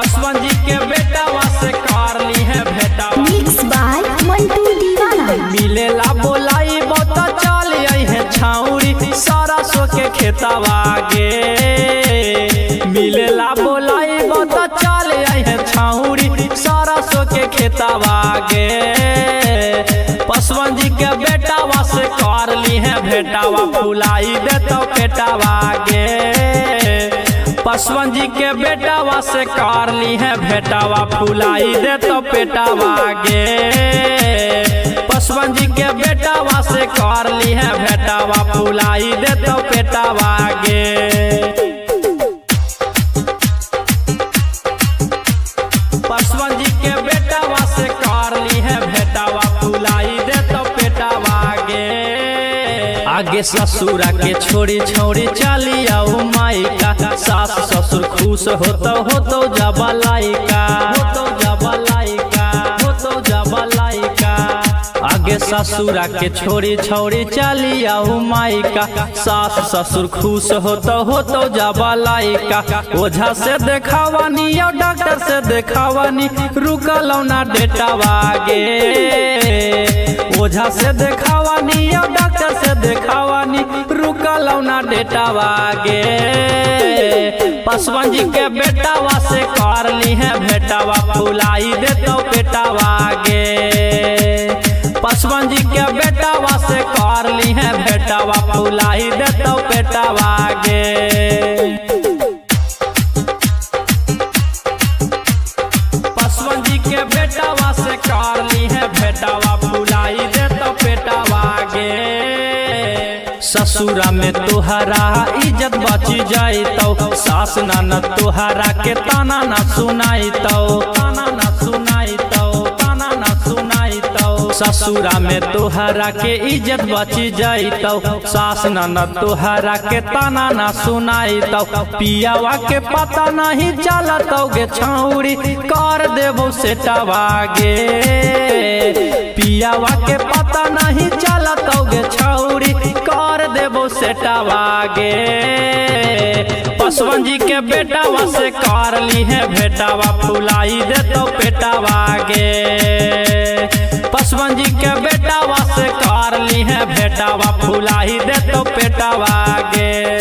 पासवान जी के बेटावा से कर ली है भेटावा। मिक्स बाय मंटू दीवाना। मिलेला बोलाई बहुत चल आई है छाउरी सारा सो के खेतावा गे। मिलेला बोलाई बहुत चल आई है छाउरी सारा सो के खेतावा गे। पासवान जी के बेटावा से कर ली है भेटावा फुलाई दे तो पेटावा गे। पासवान जी के बेटावा से कर ली है भेटावा फुलाई दे तो पेटावा गे। पासवान जी के बेटावा से कर ली है भेटावा फुलाई दे तो पेटावा गे। पासवान जी के बेटावा से कर ली है भेटावा फुलाई दे तो पेटावा गे। आगे ससुरा के छोड़ी छोड़ी चली आओ माइका, सास ससुर खुश होतो होतो जबा लाइका, होतो जबा लाइका, होतो जबा लाइका। आगे ससुरा के छोड़ी छोड़ी चली आओ माइका, सास ससुर खुश होतो होतो जबा लाइका। ओझा से देखावानी या डॉक्टर से देखावानी रुकलो ना डेटावा गे। ओझा से देखावानी या डॉक्टर से देखावानी रुकलो ना डेटावा गे। पासवान जी के बेटावा से कर ली है भेटावा फुलाई दे तो पेटावा गे। पासवान जी के बेटावा से कर ली है भेटावा फुलाई दे तो पेटावा गे। पासवान जी के बेटावा से कर ली है भेटावा फुलाई दे तो पेटावा गे। ससुरा में तोहरा इज्जत बची जाई तो, सास ननद तोहरा के ताना ना सुनाई तो, ताना ना सुनाई तो, ताना ना सुनाई तो। ससुरा में तोहरा के इज्जत बची जाई तो, सास ननद तोहरा के ताना ना सुनाई तो। पियावा के पता नहीं चलत गे छौरी कर देबो सेटावा गे। पियावा के पता नहीं चलत गे छौरी कर देबो सेटावा गे। पासवान जी के बेटावा से कर ली है भेटावा फुलाई दे तो पेटावा गे। पासवान जी के बेटावा से कर ली है भेटावा फुलाई दे तो पेटावा गे।